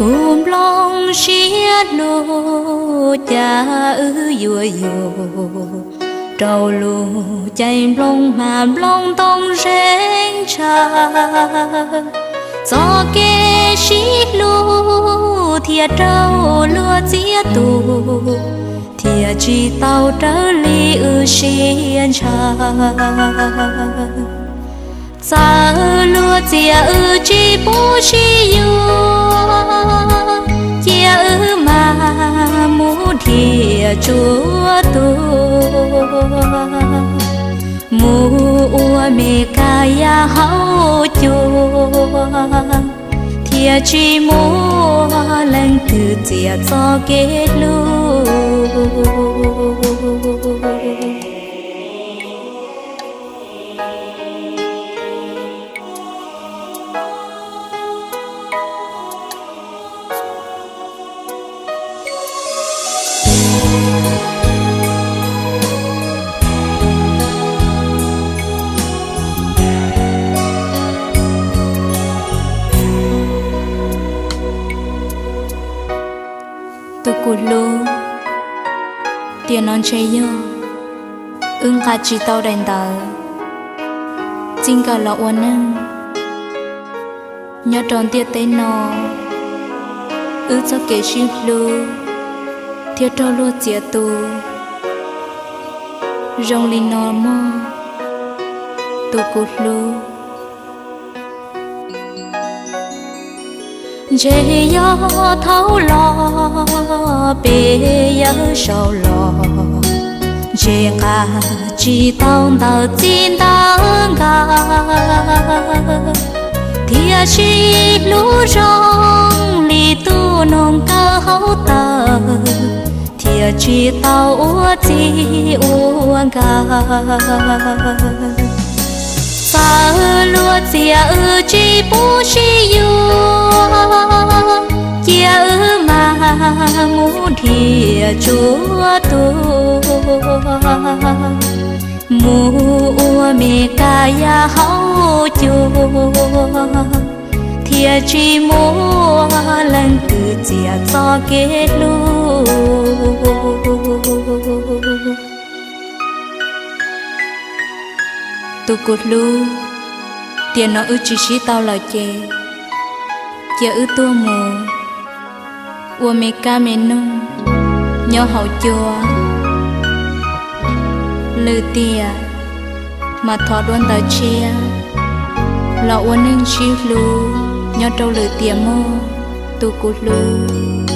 Tus nplooj siab hlub cas wb yuav yug rau lub caij nplooj mas nplooj ntoo zeeb ntshaw. Txoj kev sib hlub thiaj raug luag txiav tu, thiaj tsis tau raws li wb siab ntshaw. Txawm luag txiav wb tsis pub sib yuav, cia wb mas mus dhia tsuag tuag, mus ua Meskas ya hauv cua, thiaj tsis muaj leej twg txiav txoj kev hlub. Tus kuv hlub, tiam no ntshe yog wb nqa tsis tau daim ntawv txij nkawm los ua neej nyob rau ntiaj teb no. Wb txoj kev sib hlub thiaj raug luag txiav tu zoo li no mog, tus kuv hlub. Ntshe yog thaum los peb yawg sau los, ntshe nqa tsis tau ntawv txij ntawv nkawm, thiaj sib hlub zoo li tus noog kawm hauv taws, thiaj tsis tau ua txij ua nkawm. Txawm luag txiav wb tsis pub sib yuav, cia wb mas mus dhia tsuag tuag, mus ua Meskas ya hauv cua, thiaj tsis muaj leej twg txiav txoj kev hlub. Tus kuv hlub, tiam no wb tsis sib tau lawm ces cia wb tuag mus ua me kab me noog nyob hauv cua. Lwm tiam mas thov dua ntawv tshiab los ua neej sib hlub nyob rau lwm tiam mog, tus kuv hlub.